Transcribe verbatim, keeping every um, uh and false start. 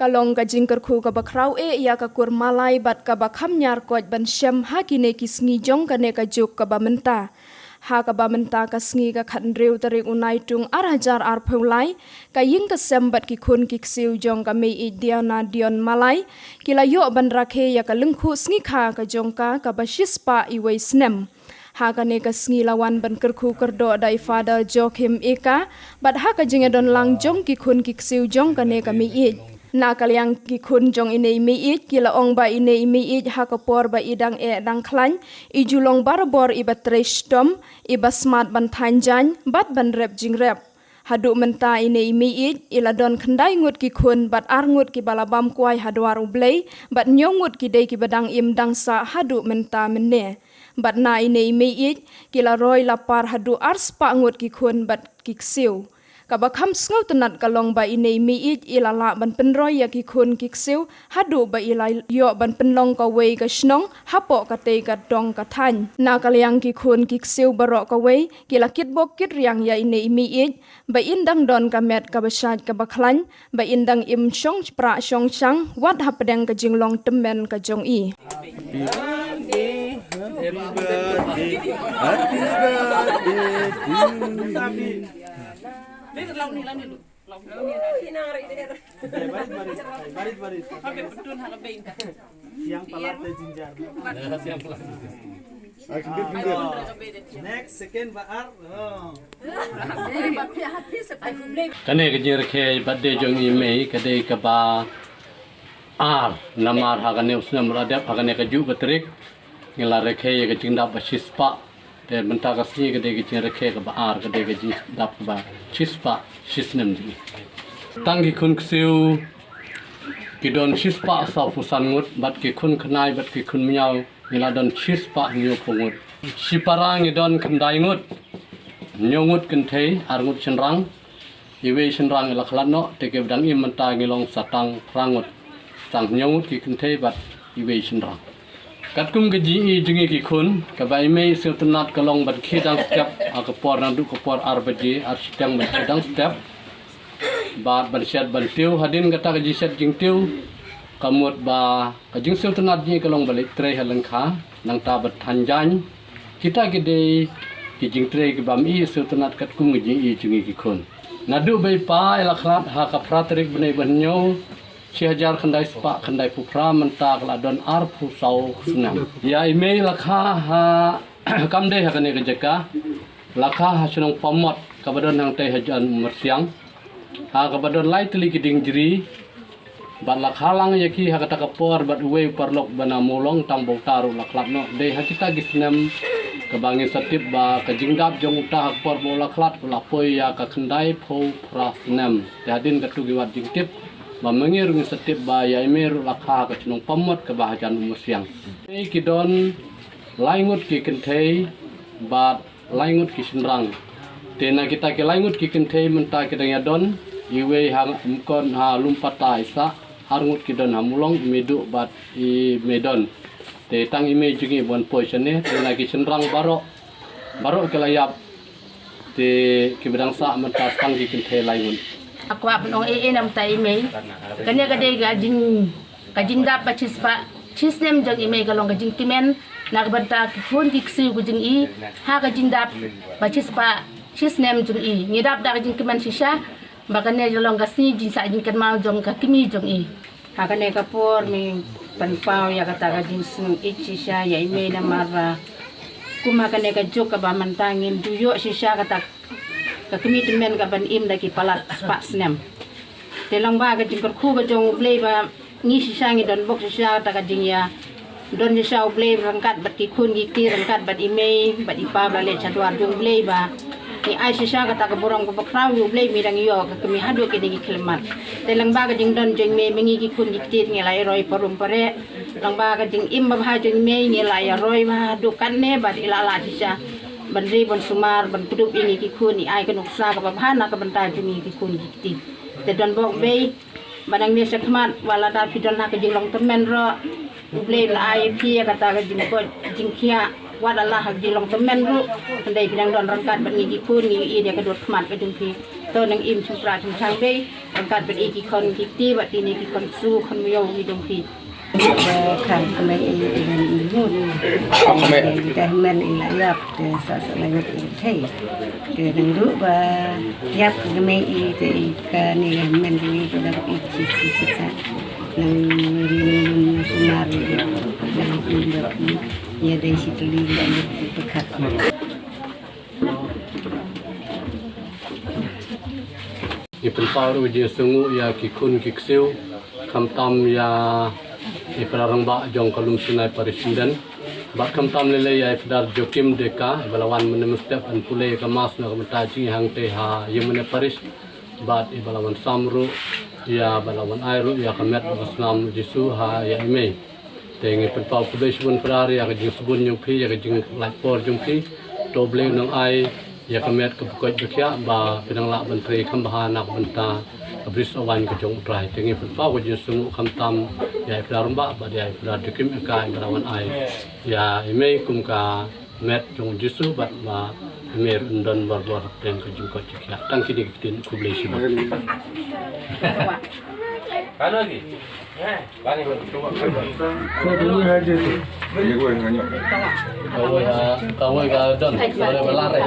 Ka long ka jingkyrkhu kaba khraw eh ïa ka kur Malai bad kaba kham ñiar koit ban shem ha kine ki sngi jong kane ka juk kaba mynta. Ha kaba mynta ka sngi ka khathynriew tarik u Naitung ar hajar arphew lai, ka ïing ka sem bad ki khun ki ksiew jong ka Meiieid Diana Dion Malai, ki la ïoh ban rakhe ïa ka lyngkhuh sngi kha ka jong ka kaba shispah iwei snem. Ha kane ka sngi la wan ban kyrkhu kyrdoh da i Father Joachim Eka, bad ha ka jingïadon lang jong ki khun ki ksiew jong kane ka Meiieid. Na ka liang ki khun jong ine i Meiieid, ki la ong ba ine i Meiieid ha ka por ba i dang eh dang khlaiñ, i ju long barabor iba trei shitom, iba smat ban thaiñ jaiñ, bad ban rep jingrep. Haduh mynta ine i Meiieid, i la don khyndai ngut ki khun, bad ar ngut kiba la bam kwai ha dwar U Blei, bad hynñiew ngut ki dei kiba dang im dang sah haduh mynta mynne. Bad na ine i Meiieid, ki la roi la par haduh ar spah ngut ki khun bad ki ksiew. Kaba kham sngewtynnat ka long ba ine i Meiieid i la lah ban pynroi ïa ki khun ki ksiew, haduh ba i la ïoh ban pynlong kawei ka shnong, hapoh katei ka dong ka thaiñ. Na ka liang ki khun ki ksiew baroh kawei, ki la kitbok kitriang ïa ine i Meiieid, ba in dang don ka met kaba shait kaba khlaiñ, ba in dang im shong prah shong shang, wat hapdeng ka jinglong tymmen ka jong i. Next, second ba ar. Oh. Kane ka jingrakhe birthday jong i Mei ka dei kaba ar namar ha kane u snem la dep ha kane ka juh ka tarik. Ngi la rakhe ïa ka jingdap ba shispah. Te mynta ka sngi ka dei ka jingrakhe kaba ar, ka dei ka jingdap kaba shispah shisnem jong i. Tang ki khun ksiew ki don shispah sawphew san ngut, bad ki khun khynnai bad ki khun miaw ngi la don shispah hynñiewphew ngut. Shipara ngi don khyndai ngut, hynñiew ngut kynthei, ar ngut shynrang. Iwei shynrang i la khlad noh, te kiba dang im mynta ngi long sa tang phra ngut. Tang hynñiew ngut ki kynthei bad iwei shynrang. Katkum ka jingïohi jong ngi ki khun, kaba i Mei i sngewtynnat ka long ban khie dang step, ha ka por naduh ka por ar baje, ar shiteng ban khie dang step. Bad ban shet ban tiew, hadien kata ka jingshet jingtiew, ka mut ba ka jingsngewtynnat jong ngi ka long ba leit trei ha lyngkha, nangta ban thaiñ jaiñ. Kita ki dei ki jingtrei kiba i sngewtynnat katkum ka jingïohi jong ngi ki khun. Naduh ba i pa i la khlad ha ka phra tarik bnai ba hynñiew, shi hajar khyndai spah khyndaiphew phra, mynta ka la don arphew saw snem. Ïa i Mei la kha ha kam dei ha kane ka jaka. La kha ha shnong Pamot kaba don hangtei hajan Umrsiang. Ha kaba don lai tylli ki dieng jri. Bad la kha lang ïa ki ha kata ka por bad uwei u paralok ba na Mawlong tang ba uta ruh la khlad noh. Dei ha kita ki snem kaba ngin sa tip ba ka jingdap jong uta ha ka por ba u la khlad u la poi ïa ka khyndaiphew phra snem. Te hadien katto ki wat jingtip ba ma ngi ruh ngin sa tip ba ïa i Mei ruh la kha ha ka shnong Pamot kaba hajan Umrsiang. Ki don lai ngut ki kynthei bad lai ngut ki shynrang. Te na kita ki lai ngut ki kynthei mynta ki dang ïadon, iwei ha Mkon ha Lumpata i sah, ar ngut ki don ha Mawlong, i Meiduh bad i Meidon. Te tang i Mei jong ngi ban poi shane, te na ki shynrang baroh, baroh ki la ïap. Te kiba dang sah mynta tang ki kynthei lai ngut. Nga kwah ban ong ei ei na bynta i Mei. Kane ka dei ka jing, ka jingdap ba shispah shisnem jong i Mei, ka long ka jingkmen na ka bynta ki khun ki ksiew ka jong i ha ka jingdap ba shispah shisnem jong i. Ngi dap da ka jingkmen shisha ba kane ka long ka sngi jingsah jingkynmaw jong ka kmie jong i. Ha kane ka por ngi pynpaw ïa kata ka jingsngewsih shisha ïa i Mei namar ba kum ha kane ka juk kaba mynta ngim ju ïoh shisha kata ka kmie tymmen kaban im da ki palat spah snem. Te lyngba ka jingkyrkhu ka jong U Blei ba ngi shisha ngi don bok shisha kata ka jingïa don shisha U Blei ryngkat bad ki khun ki kti, ryngkat bad i Mei bad i pa ba la leit sha dwar jong U Blei ba ngi ai shisha kata ka burom kaba khraw ïa U Blei, i Mei dang ïoh ka kmie haduh kine ki khyllipmat. Te lyngba ka jingdon jong i Mei ma ngi ki khun ki kti ngi la ïaroi parum pareh. Lyngba ka jingim babha jong i Mei ngi la ïaroi bha haduh katne bad i la lad shisha ban ri ban sumar ban kdup ïa ngi ki khun, i ai ka nuksa kaba bha na ka bynta jong ngi ki khun ki kti. Te don bok bei ba nangne shakhmat wat lada phi don ha ka jinglong tymmen ruh, U Blei u la ai ïa phi ïa kata ka jingkoit jingkhiah, wat la ha ka jinglong tymmen ruh, hynrei phi dang don ryngkat bad ngi ki khun, ngi ïohi ïa ka dur khmat ka jong phi. To nang im chum pra chum chang bei, ryngkat bad i ki khon ki kti bad tine ki khon su khon mayo ki dong phi. Ba khang kmai i i ngan i mut. Khang kmai. Te ka hynmen i la ïap te sa sa la ngat i thei. Te nang duh ba ïap kmai i te i kane ka hynmen i te dang i chi chi chi sa. Nang ri nang lum sumar i nang i ba i ïa dei shi tylli nang i pyrkhat. Ngi pynpaw ruh ka jingsngewnguh ïa ki khun ki ksiew, khamtam ïa i Phadar Rangbah jong ka Lumsynai Parish Synod, bad khamtam lei-lei ïa i Phadar Joakim Deka, iba la wan mynne mynstep ban pule ïa ka Mass na ka bynta jingïaid hangtei ha Ïingmane Parish, bad iba la wan sam ruh ïa, ba la wan ai ruh ïa ka met bad ka snam Jisu ha ïa i mei. Te ngi pynpaw khublei shibun Phadar ïa ka jingsbun jong phi, ïa ka jinglait por jong phi. To U Blei un nang ai ïa ka met kaba koit ba khiah ba phin nang lah ban trei kham bha na ka bynta ka bris awan ka jong U Trai. Te ngi pynpaw ka jingsngewnguh khamtam ïa i Phadar Rangbah bad ïa i Phadar Joakim Deka iba la wan ai ïa i mei kum ka met jong u Jisu bad ba i mei ruh un don barabor hapdeng ka jingkoit jingkhiah. Tang kine ki ktien, khublei shibun. Kawei, ah, kawei ka don, kawei ba la reh.